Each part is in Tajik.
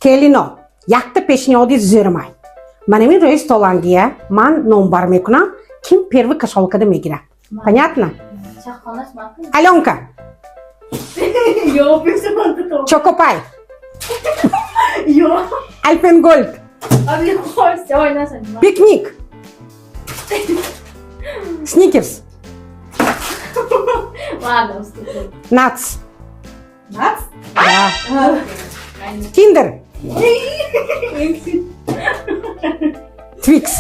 Келино, якта пешниҳоди зӯрмай. Манамин рӯи столангия ман номбар мекунам, ким первый кашолкада мегирад. Понятно? Аленка. Чокопай. Альпенгольд. Пикник. Сникерс. Ладно, уступил. Нац. Нац? Да. Киндер. Твикс.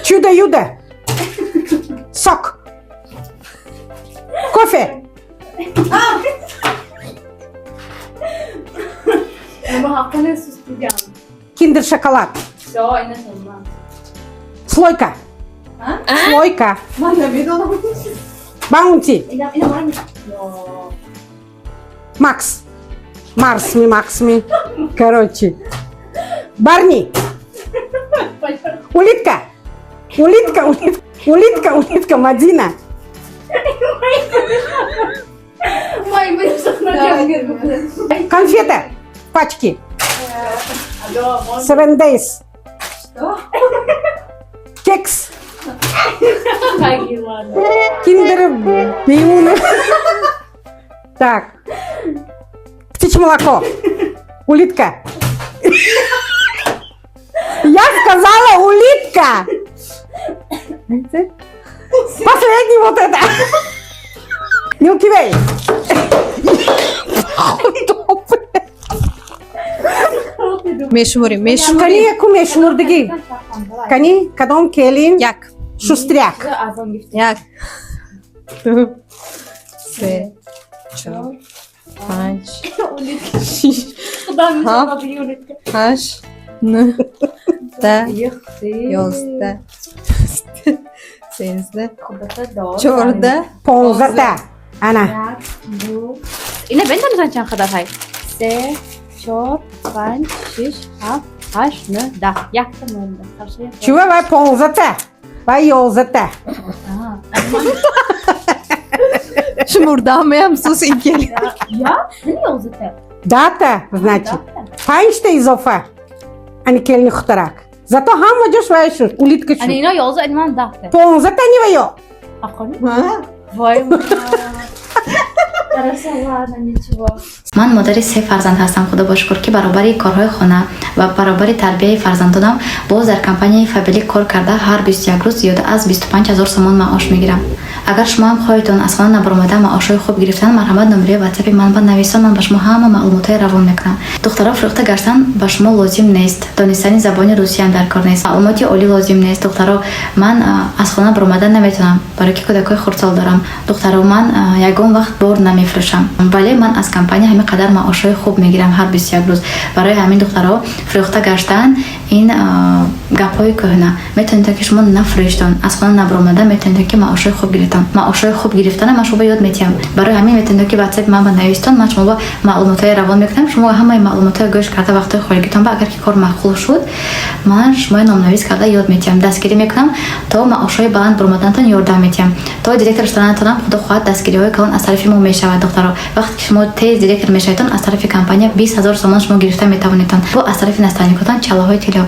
Чудо-юдо. Сок. Кофе. Киндер шоколад. Слойка. Слойка. Баунти. Макс. Марсми, Максми. Короче. Барни. Улитка. Улитка, улитка, улитка, улитка, Мадина. Конфета. Пачки. Seven Days. Кекс. Киндер Бимуны. Так. Птичье молоко. Улитка. Я сказала улитка. Последний вот это. Milky Way. Мешуморем, мешуморем. Кани яку мешумурдагӣ. Кани кадом келин? Як. Шустряк. Як, ду, се, чор, панҷ, шиш, ҳафт, ҳашт, нӯҳ, даҳ, 11, 12, 13, 14. 15-та. Ана. Ина бентамизан чанд қадар ҳай? Се, чор, панҷ, шиш, ҳафт, ҳашт, нӯҳ, даҳ. Якта монда. Чува вай 15-та. Вай 11-та. Шумурдаам сус ин келин. Я? 11-та. Дата, значит. Панҷта изофа. Ани келини хутарак. Зато ҳама ҷош вай шуд. Улитка Ани шуд. ино 11, ани ман 10-та. 15-та ни ваё. Ақони? Вой. Хорошо, ладно, ничего. Ман модари се фарзанд ҳастам, худо ба шукр, ки баробари корҳои хона ва баробари тарбияи фарзандонам боз дар компанияи Фаберлик кор карда, ҳар 21 рӯз зиёда аз 25 ҳазор сомон маош мегирам. Агар шумо ҳам хоҳедон аз хона набаромада маошҳои хуб гирифтан, марҳамат, номерои ватсапи ман ба нависон, ман ба шумо ҳама маълумотҳои равон мекунам. Духтаро, фурӯхта гаштан ба шумо лозим нест, донистани забони русиям дар кор нест, маълумоти олӣ лозим нест. Духтаро, ман аз хона баромада наметавонам, барои ки кӯдакҳои хурдсол дорам. Духтаро, ман ягон вақт бор намефурӯшам, вале ман аз компания ҳамин қадар маошҳои хуб мегирам ҳар 21 рӯз. Барои ҳамин, духтаро, фурӯхта гаштан ин гапҳои кӯҳна. Метавонед, ки шумо нафурӯштон, аз хона набаромада метавонед, ки маошҳои хуб гирифтан. Маошҳои хуб гирифтана ман шумо ёд метиҳам. Барои ҳамин метавонед, ки ватсапи ман ба навистон, ман шумо ба маълумотҳои равон мекунам. Шумо ҳамаи маълумотҳои гӯш карда, вақтҳои холигитон ба, агар ки кор маъқул шуд, ман шумои номнавис карда ёд метиҳам, дастгирӣ мекунам, то маошҳои баланд баромаданатон ёрдам метиҳам, то директор шуданатонам, худо хоҳад, дастгириҳои калон аз тарафи мо мешавад. Духтаро, вақте ки шумо тез директор мешаведтон, аз тарафи компания 20 000 сомон шумо гирифта метавонедтон, бо аз тарафи наставникотон чаллаҳои тилло.